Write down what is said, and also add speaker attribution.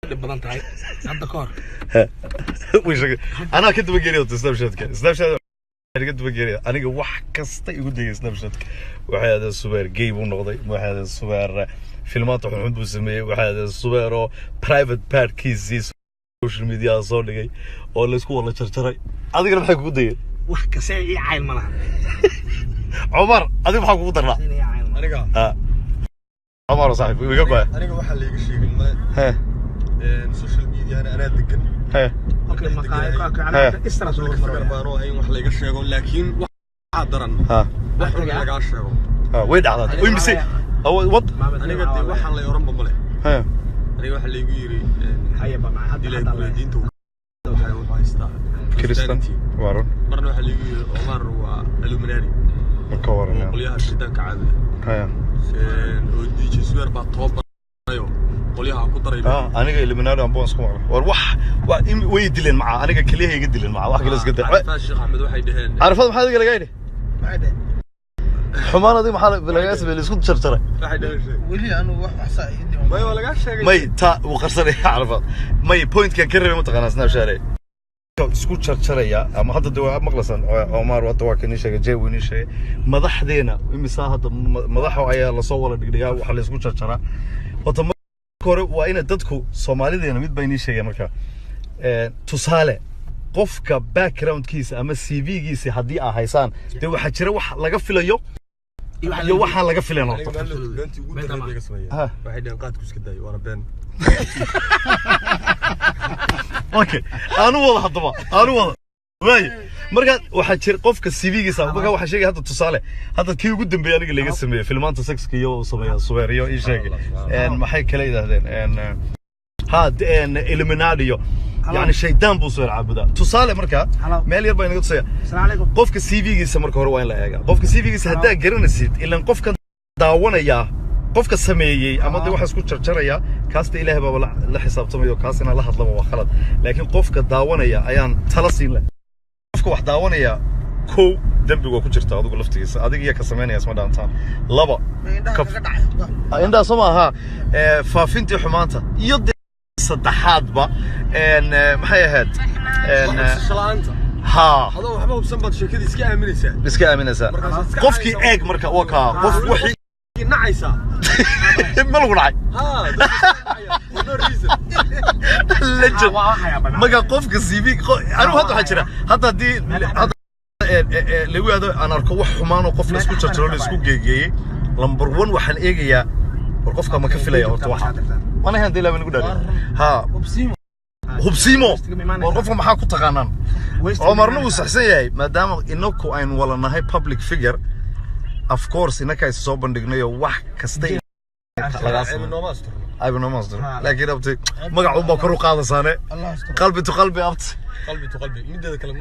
Speaker 1: Dhib badan tahay hadda ka hor.
Speaker 2: Way sheegay, anaa ka daba geeriya horta Snapchatka. Snapchat ka daba geeriya, aniga wax kasta igu dayay Snapchatka. Waxay aadeen Subeer gay buu noqday, waxay aadeen Subeer filmaanta xunxun buu sameeyey, waxay aadeen Subeer oo private partkiisii social media soo dhigay oo laysku wada jarjaray. Adigana maxay kugu dayeen?
Speaker 1: Wax kase ii cayl ma laha.
Speaker 2: Cumar, adiga maxaa kugu darnaa?
Speaker 1: Ii cayl ma laha.
Speaker 3: Aniga?
Speaker 2: Ah, Cumar oo saaxiib iga go'a.
Speaker 3: Aniga waxaa layga sheegin male. Social mediana anaa degan.
Speaker 1: Okay, maqaayo ka
Speaker 2: He.
Speaker 1: istra soo
Speaker 3: fikir
Speaker 1: hormaraya.
Speaker 3: Baanu ahayn wax layga sheego, laakiin waxaa daran wax xun in lagaa sheego.
Speaker 2: Ha, way dhacdaa. Way mise wad.
Speaker 3: Aniga dee waxaan lay oranba male. Aniga waxaa laygu yiri
Speaker 1: Haya ba ma hadda
Speaker 3: ilaahay
Speaker 1: hadda
Speaker 3: kule diinta waxay u haystaa
Speaker 2: Kristan
Speaker 3: Christianity.
Speaker 2: Waa run.
Speaker 3: Marna waxaa laygu yiri Omar waa Illuminati
Speaker 2: Ka waran?
Speaker 3: oo qolyaha shaydaanka caabuda oo DJ Subeer baa tababarayo qolyaha ku daray.
Speaker 2: Ah, aniga Illuminati aan boons ku maqlay. War wax waa way dileen maca aniga kaliya iga dileen maca wax kale iska daa.
Speaker 3: Carafaad Sheekh Axmed waxay dhaheen.
Speaker 2: Carafad maxaa adiga laga yidhi?
Speaker 1: Maxay dhaheen?
Speaker 2: Xumaan adiga maxaa laga sameeyey, la isku jarjaray?
Speaker 3: Waxay dhaheen sheeg.
Speaker 4: Weli anu wax wax saa ii dhiman.
Speaker 3: May, waa lagaa sheegay.
Speaker 2: May, ta wuu qarsanaya Carafad. May, pointkan ka rabay mataqaanaa, Snapchat isku jarjaraya ama hadda de waa maqlasan. Omar hadda waa kan ii sheegay, Jay wuu inii sheegay. Madaxdeena imisaa hadda madaxo ayaa lasoo wada dhigdhigaa, waxa la isku jarjaraa. Horta marka hore waa ina dadku Soomaalideena mid baa inii sheegaya. Marka tusaale, qofka backgroundkiisa ama CV-giisa haddii aa haysaan, dee waxaa jira wax laga filayo iyo waxaan laga filayn
Speaker 3: Aniga
Speaker 2: horta.
Speaker 3: Maalin beentii ugu
Speaker 1: Beenta
Speaker 3: daray
Speaker 1: ma.
Speaker 3: bay iga sameeyeen. Waxay dhaheen qaadku iska daayo, waana been.
Speaker 2: Okay, aanu wada haddaba, aanu wada waay. Marka waxaa jira qofka CV-giisa. Marka waxaa sheegay hadda tusaale, hadda kii ugu dambeeyay aniga laga sameeyey filmaanta sexka iyo uu sameeyaa Subeer iyo ii sheegay maxay kala yidhaahdeen ha Illuminati iyo yani shaydaan buu Subeer caabudaa tusaale. Marka
Speaker 1: Hello.
Speaker 2: meel yar baa inaga tusaya.
Speaker 1: Asalaamu calaykum.
Speaker 2: Qofka CV-giisa marka hore waa in la eegaa. Qofka CV-giisa haddaa garanaysid, ilan qofkan daawanaya qofka sameeyey ama de waxa isku jarjaraya, kaasta Ilaahay baaba la xisaabtamayo, kaas inaan la hadlaba waa khalad. Laakiin qofka daawanaya ayaan tala siin leh. Qofka wax daawanaya, kow, dembigu waa ku jirta adigu laftigiisa, adiga iyo ka samaynaya isma dhaantaan. Laba,
Speaker 4: indhaha kaga dhacay.
Speaker 2: Indhaha soo maaha faafintii xumaanta. Iyo de saddexaadba maxay ahayd?
Speaker 3: Wax hubsasho la'aanta.
Speaker 2: Ha.
Speaker 3: Adoo waxba hubsan baad sheekadii iska aaminaysaa.
Speaker 2: Iska aaminaysaa.
Speaker 3: Markaas iska
Speaker 2: qofkii
Speaker 3: caysaa.
Speaker 2: Eeg marka waa kaa qof wixii
Speaker 3: nacaysaa.
Speaker 2: Ma lagu dhacay?
Speaker 3: Ha, dadka iska nacaya for no reason.
Speaker 2: Legend.
Speaker 1: Waa waxayaa banaan.
Speaker 2: Marka qofka CV anigu hadda waxaa jira, hadda haddii hadda lagu yidhahdo aan arko wax xumaan oo qof la isku jarjaro, la isku geegeeyey, number one waxaan eegayaa, war qofka ma ka filaya horta waxa mana ahayn dee ilaa nagu dhaariyo ha.
Speaker 4: Hubsiimo.
Speaker 2: Hubsiimo, war qofka maxaa ku taqaanaan? Cumarna wuu saxsan yahay, maadaama inaku aynu wala nahay public figure, of course inaka is soo bandhignayo wax kasta lagaa
Speaker 3: Ceeb
Speaker 2: sameeyo.
Speaker 3: nooma asturno.
Speaker 2: Ayba nooma asturno, laakiin abti magac unbaa kor u qaadasaane.
Speaker 4: Allah asturo.
Speaker 2: Qalbi to qalbi, abti.
Speaker 3: Qalbi to qalbi, mideeda kale.